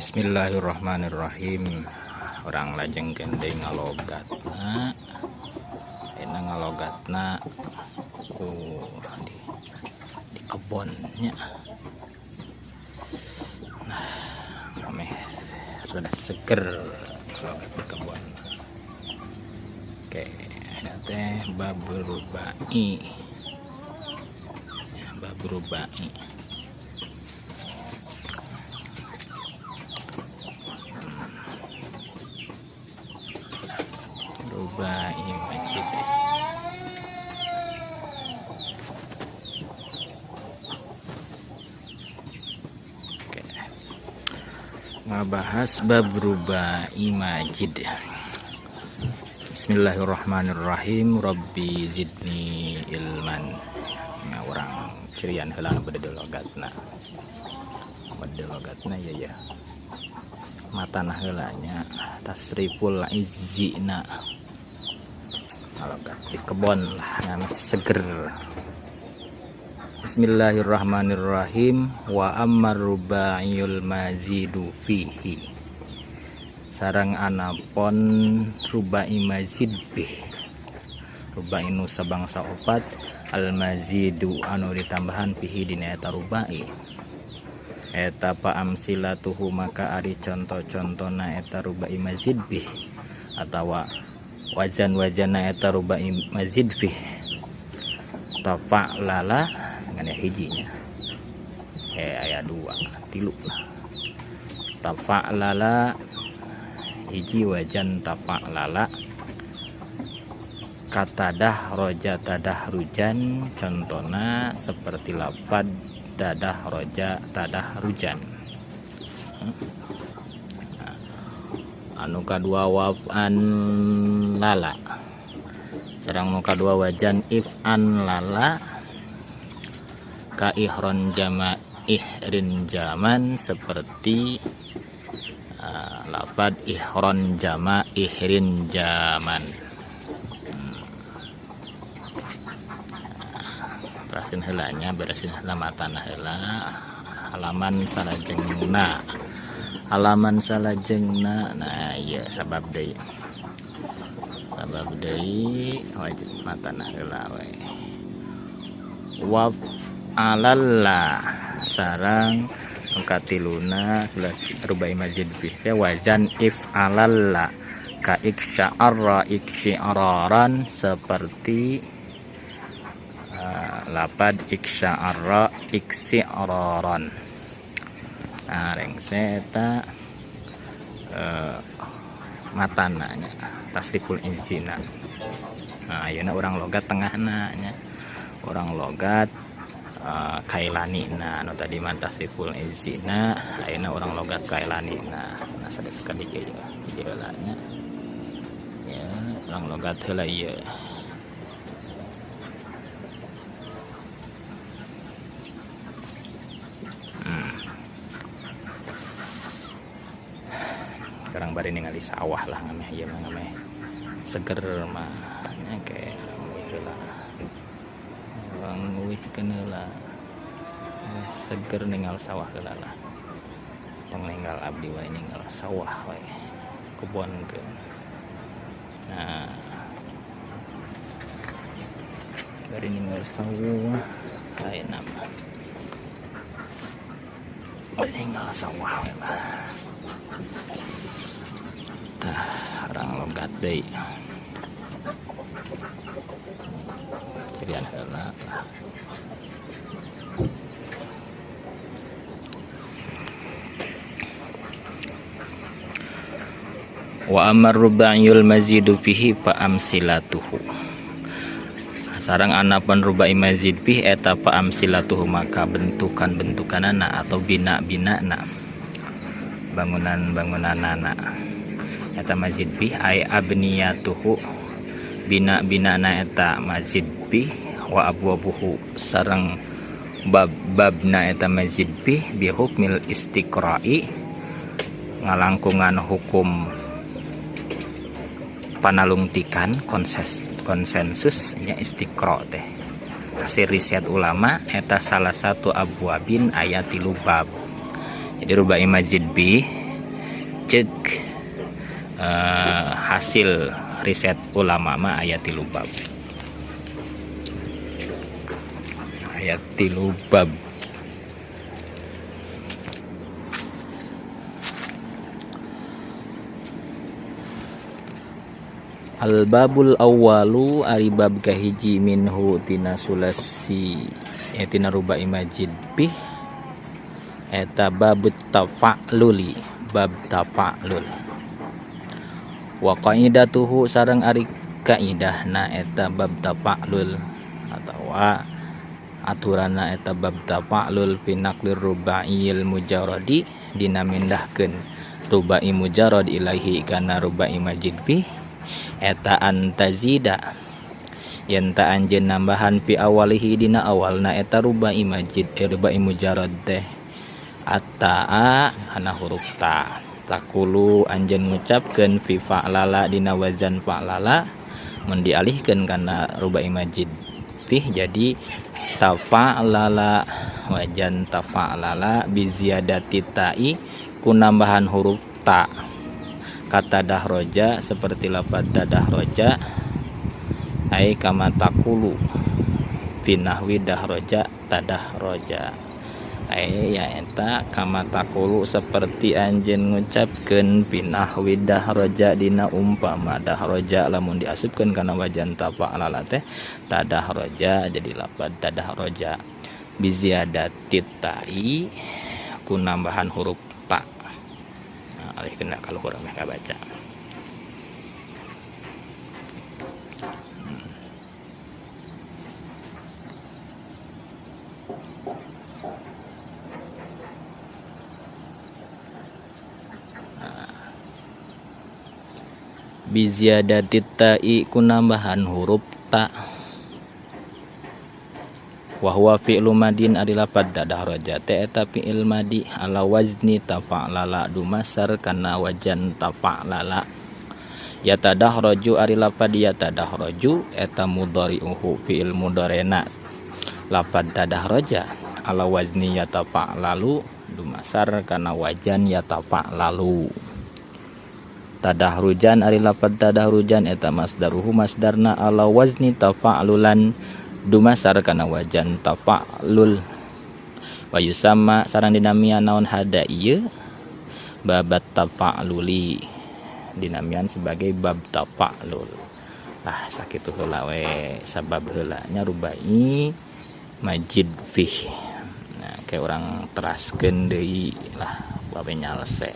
Bismillahirrahmanirrahim. Urang lajengkeun deui ngalogatna. Ayeuna ngalogatna ku di kebon nya. Nah, ameh rada seger ngalogat di kebon. Oke, ada teh bab rubai. Ya, bab rubai. Rubai masjid. Oke. Ngabahas bab rubai majid. Bismillahirrahmanirrahim. Rabbi zidni ilman. Nah, urang cirian heula nu bade logatna. Bade logatna ya ya. Matana heula nya tasriful izzina. Logat di kebon lah namanya seger. Bismillahirrahmanirrahim. Wa ammar rubaiyul mazidu fihi. Sareng anapon rubai mazid bih. Rubai nu sabangsa opat al mazidu anu ditambahan fihi dina eta rubai. Eta pa amsilatuhu maka ari conto-contona eta rubai mazid bih atawa wajan-wajana eta rubai mazid bih. Tafa'lala dengan ya hijinya. Aya dua, tilu lah. Tafa'lala hiji wajan tafa'lala katadah roja tadah rujan, contona seperti lafad dadah roja tadah rujan. Nah, anu kadua waf'an lala, sareng nu kadua wajan if'an lala ka ihron jama ihrin jaman, seperti lafad ihron jama ihrin jaman. Teraskeun heula nya, bereskeun heula matana heula halaman salajengna. Halaman salajengna, nah ieu sabab deui. Sabab deui wajib matana heula we. Waf alalla sarang katiluna rubai mazid bih teh wazan if alalla ka iksya'arra iksyi'raran, seperti lapad iksya'arra iksi'raran. Nah, rengse eta matana nya tasriful inzina. Nah, ayeuna urang logat tengahna nya. Urang logat kailani. Nah, anu tadi mah tasriful izina, ayeuna urang logat kailani. Nah, nah sanes sakedik ieu heula nya. Ya, urang logat heula ieu. Sekarang bari ningali sawah lah ngameh ieu mah ngameh seger mah nya ke urang heula. Urang uihkeun heula. Seger ninggal sawah heula lah. Tong ninggal abdi wae, ninggal sawah wae. Kebon ke. Nah, bari ninggal sawah ayeuna mah. Bari ninggal sawah we lah. Tah, urang logat deui. Cirian heula lah. Wa amar rubaiyul mazidu fihi fa amsilatuhu. Sareng anapan rubai mazid fih eta fa amsilatuhu maka bentukan-bentukanana atau bina-binana, bangunan-bangunanana eta mazid fih ay abniyatuhu, bina-binana eta mazid fih wa abwabuhu sareng bab-babna eta mazid fih bi hukmil istiqra'i, ngalangkungan hukum panalungtikan konsensus nya istiqra teh hasil riset ulama eta salah satu abwabin aya 3 bab. Jadi rubai mazid bih Cek hasil riset ulama mah aya 3 bab. Aya 3 bab. Al-babul awwalu ari bab kahiji minhu tina sulasi tina rubai majid bih eta babut tafa'luli, bab tafa'lul. Wa qaidatuhu sareng ari kaidahna eta bab tafa'lul atawa aturanna eta bab tafa'lul fi naqlir rubaiyil mujarradi dina mindahkeun rubai mujarrad ilaihi kana rubai majid bih eta antazida yen ta anjeun nambahan fi awalihi dina awalna eta rubai majid rubai mujarrad teh ataa kana huruf ta takulu anjeun ngucapkeun fi fa'lala dina wazan fa'lala mun dialihkeun kana rubai majid fih jadi tafa'lala wajan tafa'lala bi ziyadati ta'i ku nambahan huruf ta kata dahroja seperti lafaz dahroja ai kama taqulu fi nahwi dahroja tadahroja ai ya eta kama taqulu seperti anjeun ngucapkeun fi nahwi dahroja dina umpama dahroja lamun diasupkeun kana wajan tafa'lala teh tadahroja jadi lafaz tadahroja bi ziyadati ta'i ku nambahan huruf ta. Nah, alih kena kalau kurang meh kabaca. Bi ziyadati ta'i ku nambahan huruf ta. Wa huwa fi'lu madin ari lafadz dahraja teh eta fi'il madi ala wazni tafa'lala dumasar kana wajan tafa'lala. Yatadahraju ari lafadz yatadahraju eta mudhari'uhu fi'il mudharena lafadz dahraja ala wazni yatafa'lalu dumasar kana wajan yatafa'lalu. Tadahrujan ari lafadz tadahrujan eta masdaruhu masdarna ala wazni tafa'lulan dumasar kana wajan tafa'lul. Wa yusamma sareng dinamian naon hada ieu babat tafa'luli dinamian sebagai bab tafa'lul. Ah sakitu heula we sabab heula nya rubai majid fih. Nah kayak orang teraskeun deui lah babe nyalse.